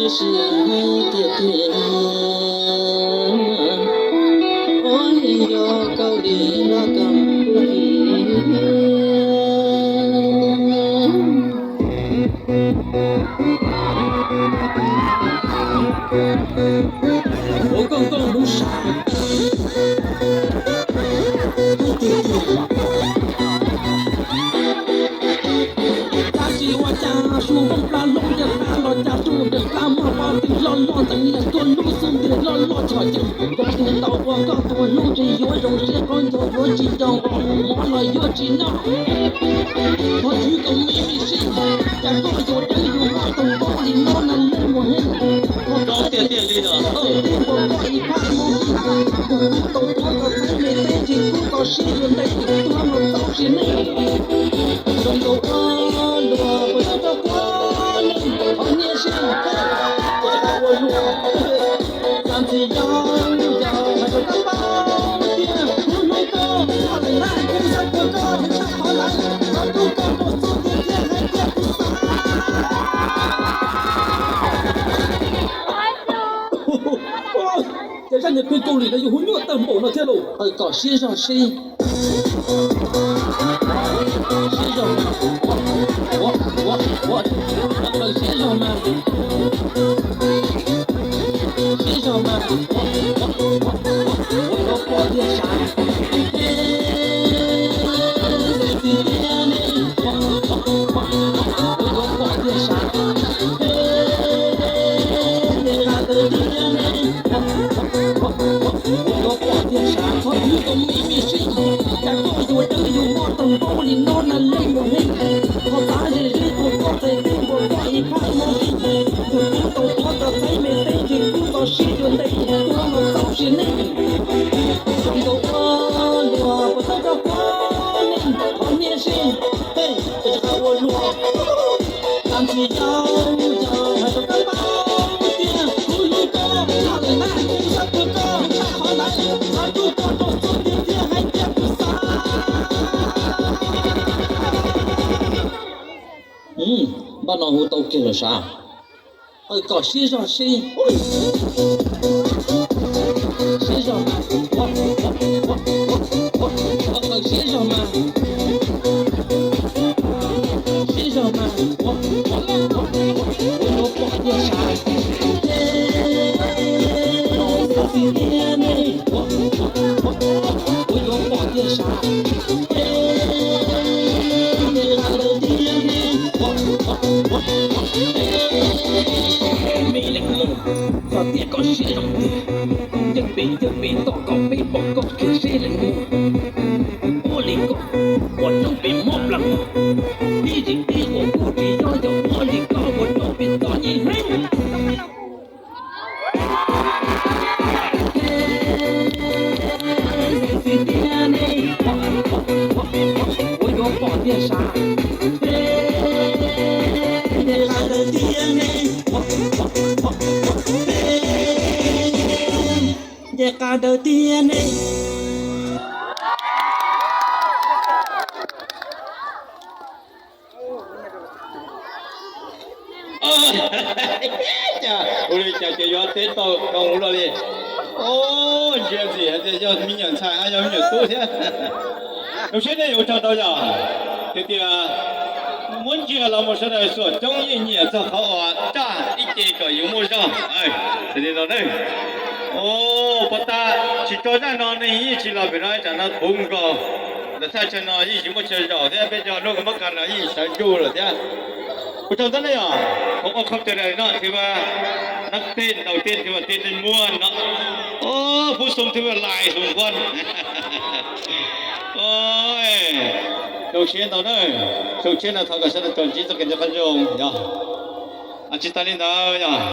Sis tiag tiag, ua li yog Kaus Lim los kam kuv hais. Ua koj koj hnub sam. Tab sis ua cas su nplooj plab loob tiag plab los cas su tiag plab muaj pob tw loj loj ntxeev lias tuaj lub xub ntiag loj loj txhom ceev. Yog tiag tau ua koj tus hlub tsis yuav zoo siab qhov ncaug yuav tsis nco mov los yuav tsis noj. Thov tswv kaus me me sij, cas koj yuav dawb yuav moj toog npaum li no na leej muag heev. Koj tiag tiag li ntawd. Tus kuv tau tuav kom txhais me teb tsis kub tau siab yuav ntev tuag los tau sis neej. Zoo nkaus ua luag puas tau rau kuv neej qhov niaj sij, ua luag. Txaj ntxhias yog yog hais rau koj paub tias kuv hlub koj, koj lawm na kuv xav puas koj, qhov lawv qhov rau koj muaj txuj tiag tiag hais tias kuv xav. Ces zaj niag phim Kaus Lim no yus hu nyuaj tag npaum no thiab lauj. Qawm kom siab zog seb. Siab zog mas. Qawm siab zog mas. Siab zog mas. Ua yuav pom tiag sav. Ua yuav pom tiag sav. Ua yuav pom tiag sav, qhov twg tau me me sij, cas koj yuav dawb yuav moj toog npaum li no na leej muag heev. Qhov tav ze zeb tuaj koj txhais teb npua koj ib phab mob sij, yog kuv tau tuav kom txhais me teb tsis kub tau siab yuav ntev tuag los tau sis neej. Zoo nkaus ua luag puas tau rau kuv neej qhov niaj sij, hej, rau qhov ua luag. Txaj ntxhias yog yog hais rau koj paub tias kuv hlub koj, koj lawm na kuv xav puas koj, qhov lawv qhov rau koj muaj txuj tiag tiag hais tias kuv xav. Npaj no hu tau kiag lawm sav. Qawm kom siab zog seb. Siab zog mas. Qawm siab zog mas. Siab zog mas. Ua yuav pom tiag sav. Ua yuav pom tiag sav. Me leej muag, yog tias koj siab zoo tiag, yeej pem yeej pem tom kom peb pom koj kiag seb leej muag. Ua li koj ua noob pem mob plaws, ib zim ib ua kuj tsis yob yog ua li koj ua noob pem txom nyem heev. Ua yuav pom tiag sav. Nce qab daws tiag ne. Nce qab daws tiag ne. Ua li cas ces yuav teb tau zoo ua luaj li. Ntsia ntxim hais tias yog me nyuam ntxhais hab yog me nyuam tub thiab. Zoo siab nej yuav ua tsaug ntau yom. Tias tias muab ntsia los mus sawv daws xuam coob yeej nyiam txog qhov uas raj ib ce kom yus muaj zog. Li no ne. Pov tas tsis tso zaj no neeg yeej tsis los pem no, tsam no puv nkaus. Ntawm thaj chaw no yeej tsis muaj chaw zaum thiab, peb cov hlub koj muab kav no yeej sawv ntsug lawm thiab. Ua tsaug ntau ne yom, ua khab cawv daim no thiab, nab tej ntaus tej thiab tej neeg muag no, phub xoo thiab lais xoo nkuaj. Zoo siab ntau na, zoo siab no thov kom sawv daws tsuas ntsib txoj kev ntsib qab zoo yog. Tsis tas li ntawd yog.